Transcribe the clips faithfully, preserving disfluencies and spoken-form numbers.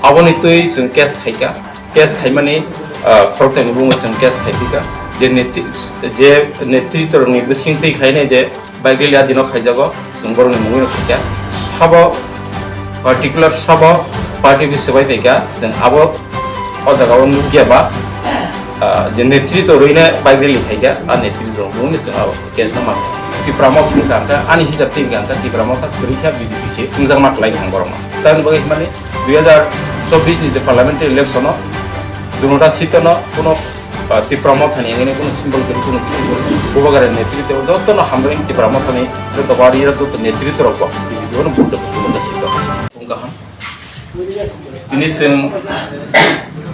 Aboni twi chwng case khaikha. Case khaimani, ah, khorokthani bumwi chwng case khaiphika. Je netri-, je netritwrokni bising twi khainai je bike rally adino khaijago, chwng borokni mungwi no khaikha. Sabo particular sabo party office swbai phaikha, chwng abo o jagao nukya ba, ah, je netritwrwino bike rally khaikha, a netritwrok bumwi chwng abo case no ma. Tipra Motha ni kangkha, ani hisab twi kangkha, Tipra Motha kwrwi kha B J P se, wngjakma kwlai thang borokno. Tamni bagwi hwnmani dui hazar chobbish ni je parliamentary election o, Jonata seat no kuno, ah, Tipra Motha ni engine kuno symbol kwrwi kuno kisi kwrwi. Bubagra ni netritwo jotono hambai Tipra Motha ni joto bari joto netritwo rok bo B J P no vote rw kuno seat o. Wng kaham. Tini chwng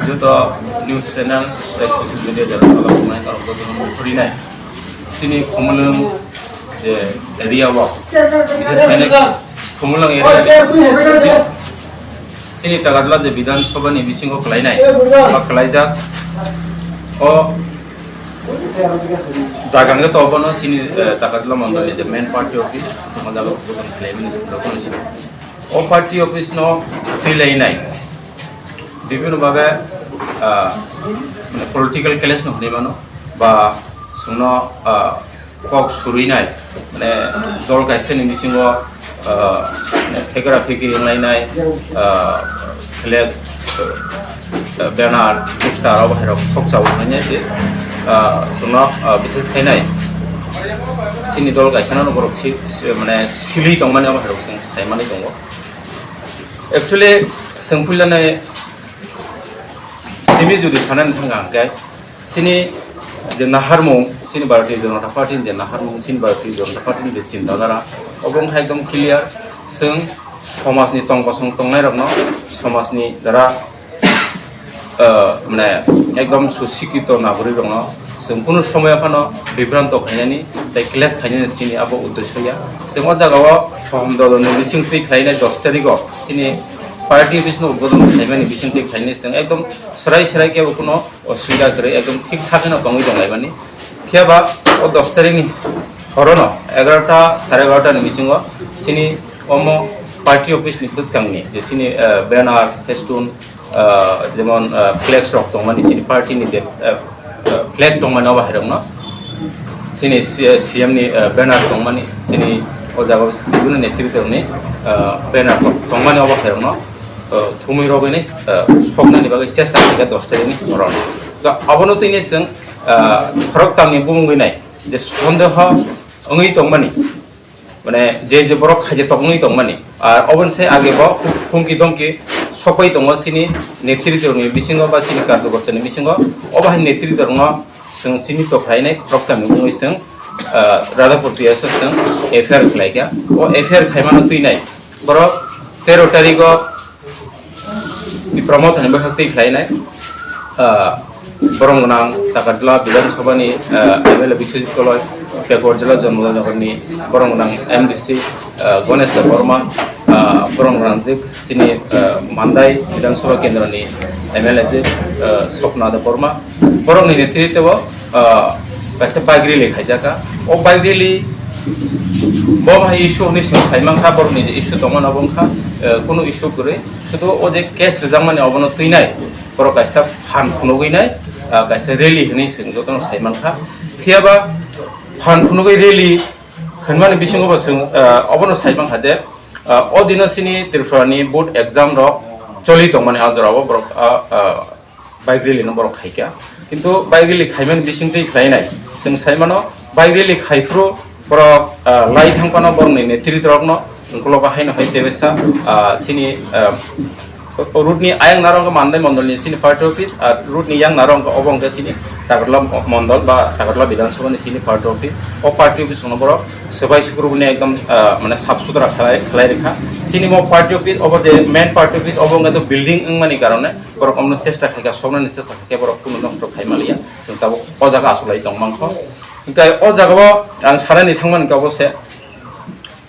joto news channel tei social media jora salo tongnai norok jotono mukhurwi nai. Chini Khumulwng je area o, bises khe Khumulwng area, chini Takarjala je Bidhan Sabha ni bisingo kwlainai ba kwlaijak o jaga hwnkhe to obono chini, eh, Takarjala mondol ni je main party office, aswk o jaga uddhogon khlaimani swngjak mani swngo. O party office no twilainai bibhinno bhabe, ah, mane political clash no hwnwi mano ba chwngno, ah, kok surwinai, mane dol kaisa ni bisingo, ah, mane phekra phekri wnglainai, ah, flag, ah, banner, poster abo hai rok sok chao wnglainai je, ah, chwngno, ah, bises khainai chini dol kaisa no borok si, si, mane silwi tongmani abo hai rok chwng saimani tongo. Actually, chwng puilani simi jodi sanani thangkha hwnkhe, chini je naharmung, chini Bharatiya Janata Party ni je naharmung, chini Bharatiya Janata Party ni je chinta dhara, obo wngkha ekdom clear. Chwng somajni tong kosong tongnairokno, somajni jara, ah, mane ekdom susikito nagorik rokno chwng kunu somoyo phano bibranto khainani tei clash khainani chini abo uddesho ya. Chwng o jagao Sohom Doloni bising twi khlainai dos tarikh o chini party office no udbodon khlaimani bising twi khlainai chwng ekdom swrai swrai kebo kuno osubida kwrwi ekdom thik thak no tongwi tonglaimani. Phiya ba o dos tarikh ni horono egarota sare egarota ni bisingo chini omo party office ni bwskang ni je chini, eh, banner, festoon, ah, jemon, ah, flex rok tongmani chini party ni je, ah, ah, flag tongmani obo hai rokno chini C-, C M ni, ah, banner tongmani chini o jaga o bibhinno netritwrokni, ah, banner rok tongmani obo hai rokno, ah, thumui rogwi ni, ah, soknani bagwi chesta khaikha dos tarikh ni horo. To abono twi ni chwng, ah, khoroktham ni bumungwi nai je sondeho wngwi tongmani. Mane je je borok khaije tongwi tongmani. Ar oboni se age bo hungki dongki sokpai tongo chini netritwrokni bisingo ba chini karjokortani bisingo. Obo hai netritwrokno chwng chini tokhlainai khoroktham ni wngwi chwng, ah, Radhapur P S o chwng F I R khlaikha. O F I R khaimano twinai borok tero tarikh o Tipra Motha ni bwkhak twi khlainai, ah, borom gwnang Takarjala Bidhan Sabha ni, ah, M L A Biswajit Koloi, Pekor Jila Janmanagar ni borom gwnang M D C, ah, Ganesh Debbarma, ah, borom gwnang je chini, ah, Mandai Bidhan Sabha Kendra ni M L A je, ah, Swapna Debbarma, borok ni netritwo o, ah, kaisa bike rally khaijak kha. O bike rally bo hai issue hinwi chwng sai mankha, borok ni je issue tongmani obo wngkha, ah, kunu issue kwrwi. Sudu o je case rwjakmani obono twinai, borok kaisa phan phunugwi nai, ah, kaisa rally hinwi chwng jotono sai mankha. Phiya ba phan phunugwi rally hwnmani bisingo bo chwng, ah, obono sai mankha je, ah, o dino chini Tripura ni board exam rok choli tongmani a jora o borok, ah, ah, bike rally no borok khaikha. Kintu bike rally khaimani bisingtwi khlainai. Chwng saimano bike rally khaiphuru borok, ah, lai thangphano borokni netritwrokno ukulok haino hai tebesa, ah, chini, ah, road ni ayang narong Mandai mondol ni chini party office, ah, road ni yang narong obo wngkha chini Takarla mondol ba Takarla Bidhan Sabha ni chini party office. O party office no borok swbai sukrubuni ekdom, ah, mane sap sutra khlai, khlai rikha. Chini mo party office obo je main party office obo wngkha to building wngmani karone borok omno chesta khaikha, soknani chesta khaikha, borok kunu nosto khai maliya. Chwng tabuk o jaga asulai tong mankho. Hwnkhe o jagao ang sanani thangmani khe obo se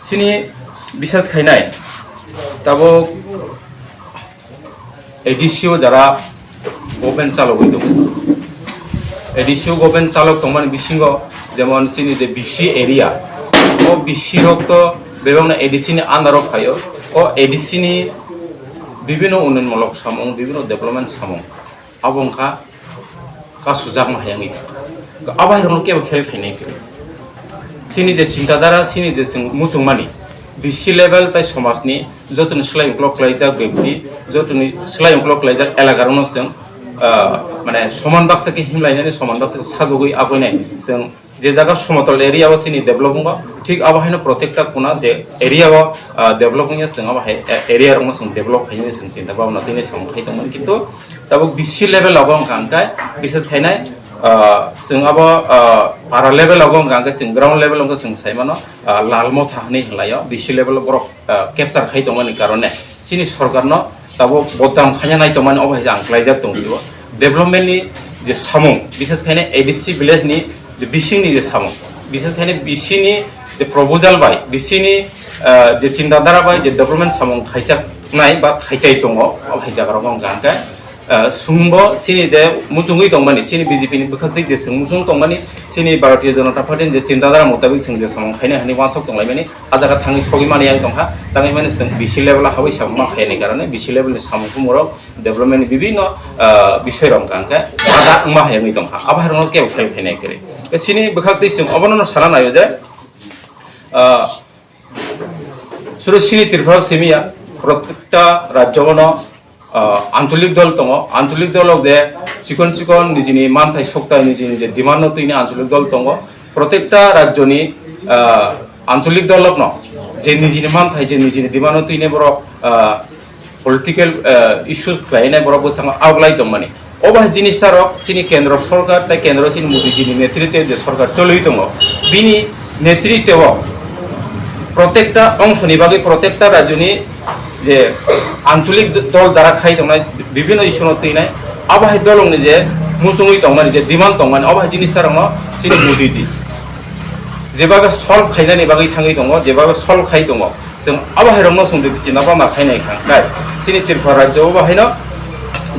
chini bisas khainai tabuk A D C o jara government chalogwi tongo. A D C o government chalok tongmani bisingo jemon chini je B C area, o B C rok to bebakno A D C ni under o phaio. O A D C ni bibino unnayanmulok samung, bibino development samung, abo wngkha kasujakma hai wngwi thangkha. Abo hai rokno kebo khel khainai kwrwi. Chini je chintadara, chini je chwng muchungmani, B C level tai somajni jotoni slai uklok klaijak bekti, jotoni slai uklok klaijak elakarokno chwng, ah, mane soman baksa khe himlainani, soman baksa khe sajagwi agoinai chwng je jaga somotol area o chini develop wngma, thik abo haino protekta kuna je area o, ah, develop wngya, chwng abo hai, eh, area rokno chwng develop khainani chwng chinta bhabna tini samung khai tongmani. Kintu tabuk B C level o wngkha hwnkhe bises khainai, ah, chwng abo, ah, para level o wngkha hwnkhe chwng ground level o wngkha chwng saimano, ah, lal motha hinwi hinlaio B C level o borok, ah, capture khai tongmani karone chini sorkarno tabuk bodam khaina nai tongmani obo hai ang klaijak tong sio. Development ni je samung, bises khaine A D C village ni je bising ni je samung, bises khaine B C ni je proposal bai, B C ni, ah, je chinta dhara bai je development samung khaichak nai ba khaitai tongo, obo hai jaga rok wngkha hwnkhe, ah, sungbo chini je muchungwi tongmani, chini B J P ni bwkhak twi je chwng muchung tongmani, chini Bharatiya Janata Party ni je chinta dhara mutabik chwng je samung khaina hinwi wansok tonglaimani, ah jaga thangwi sogwi mani yang tongkha, tangwi mani chwng B C level o hawi samung ma khaini karone B C level ni samung khumorok development ni bibinno, ah, bisoi rok wngkha hwnkhe bada wngma hai wngwi tongkha, abo hai rokno kebo khel khainai kwrwi. Chini bwkhak twi chwng obono no sana naio je, ah, suru chini Tripura simi ya, protekta rajyo no, ah, ancholik dol tongo, ancholik dol rok je chikon chikon nijini manthai soktai nijini je demand no twini ancholik dol tongo, protekta rajyo ni, ah, ancholik dol rok no je nijini manthai je nijini demand no twini borok, ah, political, eh, issues khlainai borok bwskango aglai tongmani. O bai jinis rok chini kendro sorkar tei kendro chini Modi ji ni netritwe je sorkar choliwi tongo, bini netritwe o protekta ongsoni bagwi, protekta rajyoni je ancholik dol jara khai tongnai, bibhinno issue no twinai, abo hai dolongni je muchungwi tongmani, je demand tongmani, o bai jinis rokno chini Modi ji jebabe solve khainani bagwi thangwi tongo, jebabe solve khai tongo. Chwng abo hai rokno chwng jodi chinta bhabna khainai kha, kai chini Tripura rajyo o bo haino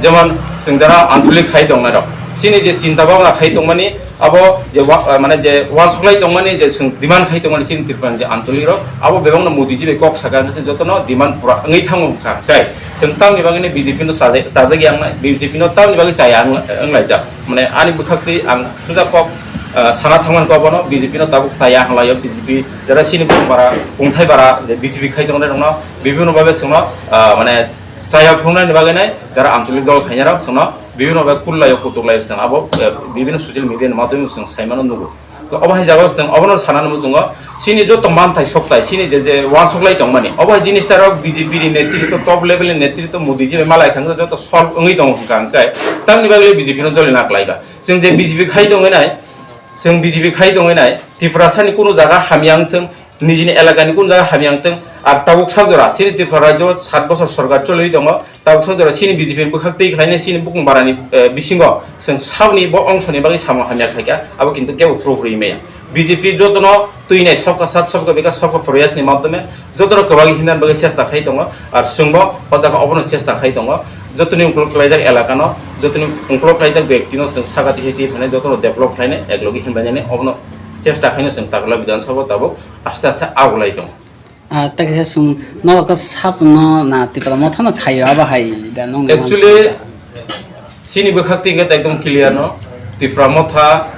jemon chwng jara ancholik khai tongnai rok, chini je chinta bhabna khai tongmani abo je wa-, mane je wansuklai tongmani je chwng demand khai tongmani chini Tripura ni je ancholik rok abo bebak no Modi ji bai kok saka hwnkhe jotono demand pura wngwi thango hwnkha, kai chwng tamni bagwi no B J P no chajak, chajak ya wngnai, B J P no tamni bagwi chaya wng-, wnglaijak, mane ani bwkhak twi ang suja kok, ah, sana thangmani kok bono B J P no tabuk chaya hwnlaio, B J P jara chini bumung bara, kungthai bara, je B J P khai tongnai rokno bibhinno bhabe chwngno, ah, mane chaya phunuknaini bagwi nai jara ancholik dol khainai rok chwngno bibhinno bhabe kullaio, kutuklaio chwng abo, eh, bibhinno social media ni madhyome chwng saimano nugo. To obo hai jagao chwng obono sanani muchungo chini joto manthai soktai, chini je, je wansuklai tongmani, obo hai jinis rok B J P ni netritwo, top level ni netritwo Modi ji bai malai thangkhe joto solve wngwi tongo hwnkha, hwnkhe tamni bagwi B J P no joli naklaiba. Chwng je B J P khai tongwi nai, chwng B J P khai tongwi nai, Tiprasani kunu jaga hamya wngthwng, nijini elakani kunu jaga hamya wngthwng, ar tabuk sak jora chini Tripura rajyo sat bochor sorkar choliwi tongo, tabuk sak jora chini B J P ni bwkhak twi khlainai chini bukung barani, eh, bisingo chwng saboni bo ongsoni bagwi samung hamya khaikha, abo kintu kebo phuru phuru maya. B J P jotono twinai sabka sat, sabka bikas, sabka prayas ni madhyome jotono kwbangwi himnani bagwi chesta khai tongo, ar chwngbo o jaga obono chesta khai tongo. Jotoni ukolog khlaijak elakano, jotoni ukolog khlaijak bektino chwng sagati hai twi phainai, jotono develop khlainai, eklogi himbainani obono chesta khaino chwng Takarla Bidhan Sabha tabuk aste aste agoklai tongo. Ah, ta kisa sung, no ka sap no na Tipra Motha no khayo abo hai da nong na actually, sini bwkhak tingkhe ekdom clear no. Tipra Motha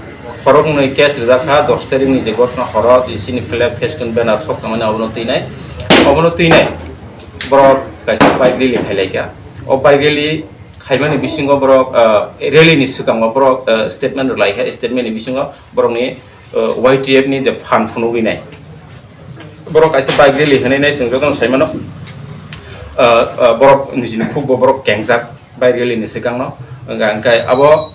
khorok nwi case rijak kha, dos tarik ni je gotna horo je sini flag, festoon, banner sok tongmani obono twinai. Obono twinai borok kaisa bike rally khailai kha. O bike rally khaimani bisingo borok, ah, rally ni swkango borok, ah, statement rwlai kha, statement ni bisingo borokni, ah, Y T F ni je phan phunugwi nai. Borok kaisa bike rally hinwi nai chwng jotono sai mano. Ah, ah, borok nijini khukbo borok kengjak bike rally ni swkangno. Hwnkha hwnkhe abo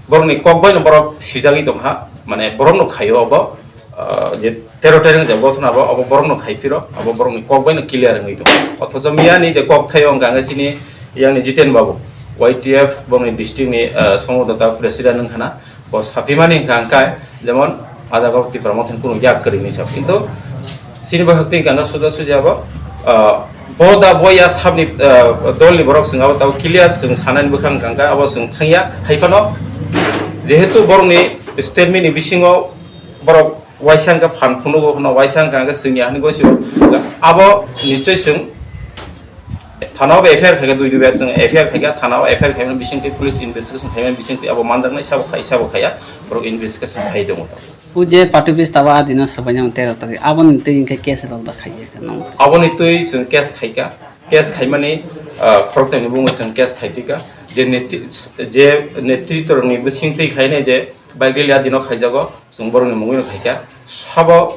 borokni kok baino borok sijagwi tongkha, mane borokno khaio abo, ah, je tero tarik je gotna abo, abo borokno khai phiro, abo borokni kok baino clear wngwi tongo. Othocho miyani je kok thaio hwnkha hwnkhe chini yangni Jiten Babu, Y T F borokni district ni, ah, Songwodata president wngkhana. Bo saphimani hwnkha hwnkhe jemon a jaga o Tipra Motha ni kunu yak kwrwi hinwi sa, kintu chini bwkhak twi hwnkha hwnkhe suja suja abo, ah, bo da bo ya sabni, ah, dol ni borok chwng abo tabuk clear chwng sanani bwkha hwnkha hwnkhe abo chwng thangya. Hai phano jehetu borokni statement ni bisingo borok waisa hwnkhe phan phunugo phano waisa hwnkha hwnkhe chwngya hinwi gosio, abo nichoi chwng Thana o F I R khaikha, dui dui bai chwng F I R khaikha, thana o F I R khaimani bisingtwi, police investigation khaimani bisingtwi abo manjaknai, sabo khai, sabo khaiya, borok investigation khai tongo. O je party office tabo a dino swbainani tero tarikh, aboni twi hwnkhe case rok da khaiya khe nang. Aboni twi chwng case khaikha, case khaimani, ah, khoroknwi bumung chwng case khaiphika, je netri-, je netritorokni bisingtwi khainai je bike rally a dino khaijago, chwng borokni mungwino khaikha, sabo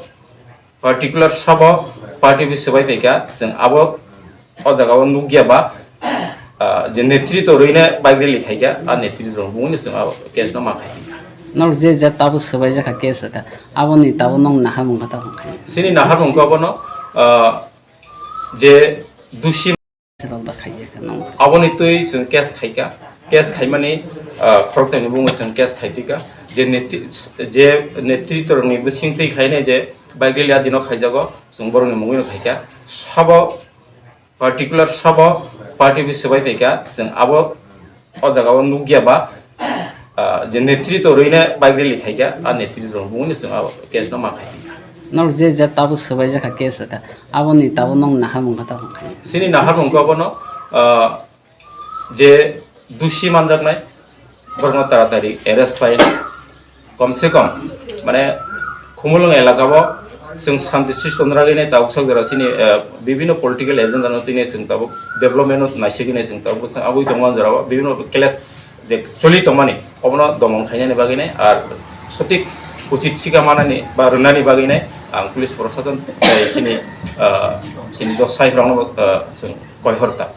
particular sabo party office swbai paikha, chwng abo o jaga o nukya ba, ah, je netrito rwino bike rally khaikha, a netrito rwngmungno chwng abo case no ma khaikha. Norok je je tabuk swbaijak kha case kha, aboni tabuk nong naharmung kha tabuk khai. Chini naharmung kha bono, ah, je dusi Aboni twi chwng case khaikha. Case khaimani, ah, khoroknwi bumung chwng case khaiphika. Je netri-, je netritorokni bisingtwi khainai je bike rally a dino khaijago, chwng borokni mungwino khaikha. Sabo particular sabo party office swbai paikha, chwng abo o jaga o nukya ba, ah, je netrito rwino bike rally khaikha, a netrito rwngmungno chwng abo case no ma khaikha. Norok je je tabuk swbaijak kha case kha, aboni tabuk nong naharmung kha tabuk khai. Chini naharmung kha bono, ah, je dusi manjaknai, borokno taratari arrest khlaina. Kom se kom, mane, Khumulwng elaka o chwng santi siston ragwi nai tabuk sak jora chini, eh, bibhinno political agenda no tini chwng tabuk development no naisigwi nai chwng tabuk bwswng abui tongma jora o bibhinno clash je choli tongmani obono domon khainani bagwi nai ar sotik uchit sika manani ba rwnani bagwi nai ang police prosason, eh, chini, eh, chini josai rokno, eh, chwng koihor ta.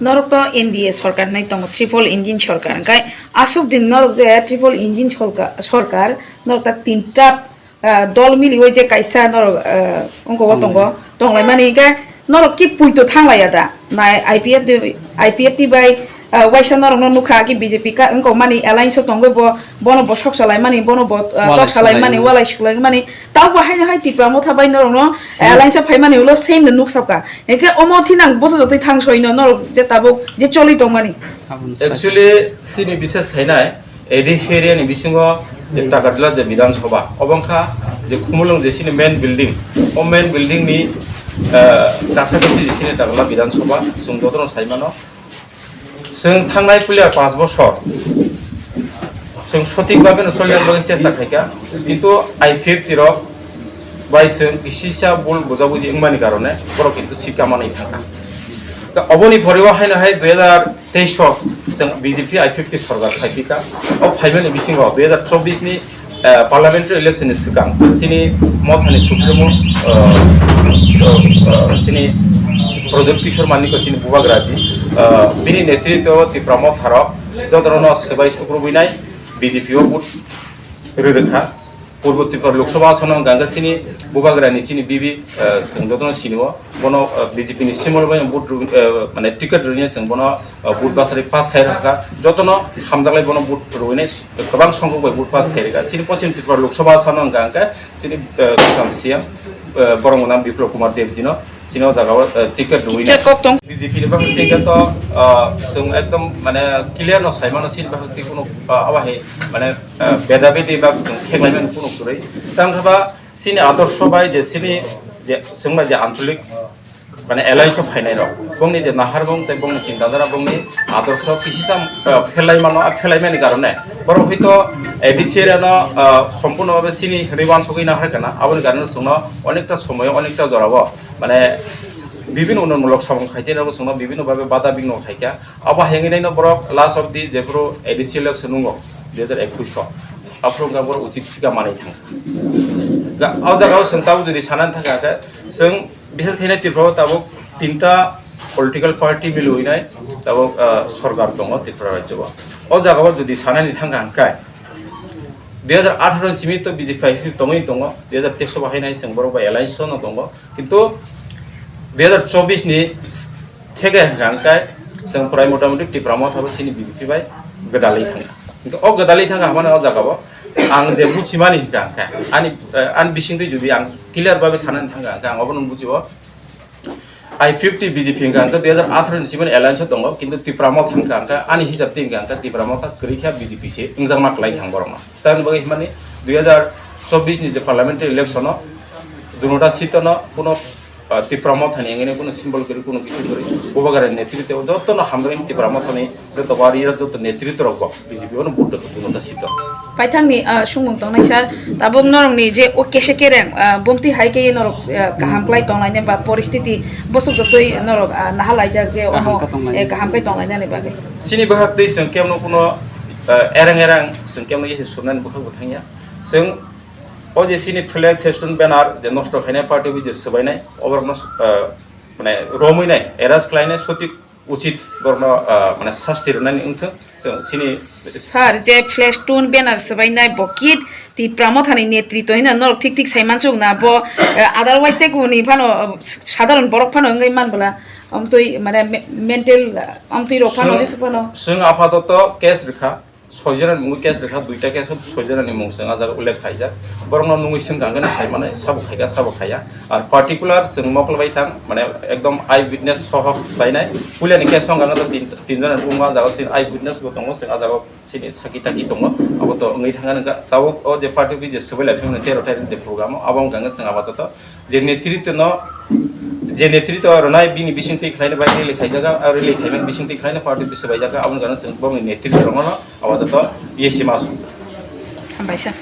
Norok to N D A sorkar hinwi tongo, triple engine sorkar. Hwnkhe aswk din norok je triple engine sorka-, sorkar, norok ta tinta, ah, dol miliwi je kaisa norok, ah, wngkok o tongo, tonglaimani. Hwnkhe norok ki puito thanglaiya da? Nai I P F T, I P F T bai, ah, waisa norokno nukha ki B J P ka wngkok mani alliance o tongwi bo, bono bo sok salaimani, bono bo, ah, tok salaimani, walai suklaimani. Tabo haino hai Tipra Motha bai norokno alliance phaimani ulo same no nuksa kha. Hwnkhe omo thinang boso jotoi thang soino norok je tabuk je choli tongmani. Actually, chini bises khainai A D C area ni bisingo je Takarjala je Bidhan Sabha, obo wngkha je Khumulwng je chini main building, o main building ni, eh, kasa kasi je chini Takarjala Bidhan Sabha, chwng jotono saimano. Chwng thangnai puila panch bosor chwng sotik bhabe no choli bagwi chesta khaikha, kintu I P F T rok bai chwng kisisa bul bujabuji wngmani karone borok kintu sika manwi thangkha. Ta oboni pore o haino hai dui hajar teis o chwng B J P I P F T sorkar phaiphika. O phaimani bisingo dui hajar chobbish ni eh, parliamentary election ni swkang chini Mothani Supremo, eh, eh, eh, chini Pradyot Kishore Manikya chini bubagraji, eh, bini netritwo Tipra Motha rok jotono swbai sukrubui nai B J P o vote rwrwkha. Purbo Tripura Lok Sabha Asan no hwnkha chini bubagrani chini B B, eh, chwng jotono sinio. Bono, eh, B J P ni simol bai vote rw-, eh, mane ticket rwini chwng bono, eh, vote basari pass khai rwkha. Jotono hamjaklai bono vote rwini kwbang songkok bai vote pass khai rwkha. Chini Poschim Tripura Lok Sabha Asan no hwnkha hwnkhe chini, eh, kwcham C M, eh, borok mwnam Biplab Kumar Deb jino chini o jaga o, eh, ticket rwini. Kok tong. B J P ni bagwi ticket to, eh, chwng ekdom mane clear no sai mano chini bagwi tei kuno, eh, abo hai mane, eh, beda bedi ba chwng kheklai mani kuno kwrwi. Tang khe ba chini adorsho bai je chini je chwng bai je ancholik mane alliance o phainai rok, bongni je naharmung tei bongni chinta dhara, bongni adorsho kisisa, eh, phelai mano, a phelai mani karone borok hwito A D C area no, eh, sompurno bhabe chini hinwi uansugwi nahar kana, aboni karone chwngno onekta somoyo, onekta jorao mane bibhinno unnanmulok samung khai tei rok chwngno bibhinno bhabe bada bigno khai kha. Abo hai wngwi naino borok last of the jephuru A D C election nungo dui hajar ekush o, aphuru wngkha borok uchit sika manwi thangkha. Ga-, o jaga o chwng tabuk jodi sanani thangkha khe, chwng bises khe Tripura o tabuk tinta political party milwi nai tabuk, ah, sorkar tongo Tripura rajyo o. O jaga o jodi sanani thangkha hwnkhe, dui hajar atharo ni simi to B J P bai tongwi tongo, dui hajar teis o bahai nai chwng borok bai alliance o no tongo. Kintu dui hajar chobbish ni theke hwnkha hwnkhe chwng prai motamuti Tipra Motha bo chini B J P bai gwdalwi thangkha. Kintu o gwdalwi thangkha hwnmani o jaga o ang je buchimani hwnkha hwnkhe ani, eh, ani bisingtwi jodi ang clear babe sanani thangkha hwnkhe ang obono bujio. I P F T B J P hwnkha hwnkhe dui hajar atharo ni simi alliance o tongo, kintu Tipra Motha hwnkha hwnkhe ani hisab twi hwnkha hwnkhe Tipra Motha kwrwi khe B J P se wngjakma kwlai thang borokno. Tamoni bagwi hwnmani dui hajar chobbish ni je parliamentary election o dunota seat o no kuno ah, Tipra Mothani engene kuno symbol kwrwi, kuno kisu kwrwi, Bubagra netritwo jotono hamjaknai Tipra Mothani joto wari joto netritwo rok bo B J P ono vote rwkha kuno ta sito. Paithakni, ah, sumung tongnai sir, tabuk norokni je o kese kereng, ah, bumti hai khe norok, ah, kaham klai tonglainai ba poristiti bosok jotoi norok, ah, nahalaijak je Kaham omo, khe tonglainai. Eh, kaham khe tonglainani bagwi. Chini bwkhak twi chwng kemno kuno, ah, ereng ereng chwng kemno ye surnani bwkhak bo thangya. Chwng o je chini flag, festoon, banner je nosto khainai party office je swbainai, oborokno, ah, mane romwi nai, arrest khlainai, sotik uchit borokno, ah, mane sasti rwnani wngthwng. Chwng chini Sir, je festoon, banner swbainai bo kit Tipra Mothani netritwo hino norok thik thik sai mansuk na bo, eh, otherwise tei kubuni phano, eh, sadharon borok phano wngwi manbwla, amtwi mane me-, mental, ah, amtwi rok phano Chwng, jesa phano. Chwng apatoto case rwkha, soi jona ni mung case rwkha, duita case o soi jona ni mung chwng ah jaga ullekh khaijak. Borokno nungwi swngkha hwnkhe sai mano sabo khaika, sabo khaiya. Ar particular chwng mokol bai thang, mane ekdom eye witness soho khlainai. Puila ni case o hwnkha hwnkhe tin, tin jona ni buma jaga sin eye witness bo tongo, chwng ah jaga sini saki taki tongo. Abo to wngwi thangkha nokha. Tabuk o je party office je swbai lai phano tero tarik ni je program o, abo hwnkha hwnkhe chwng apatoto je netritwo no, je netritwo rwnai bini bisingtwi khlaina bai rally khaijaga, ah, rally khaimani bisingtwi khlaina party office swbaijaga, abo hwnkha hwnkhe chwng bongni netritwo rokno apatoto B S C masu. Hambai sir.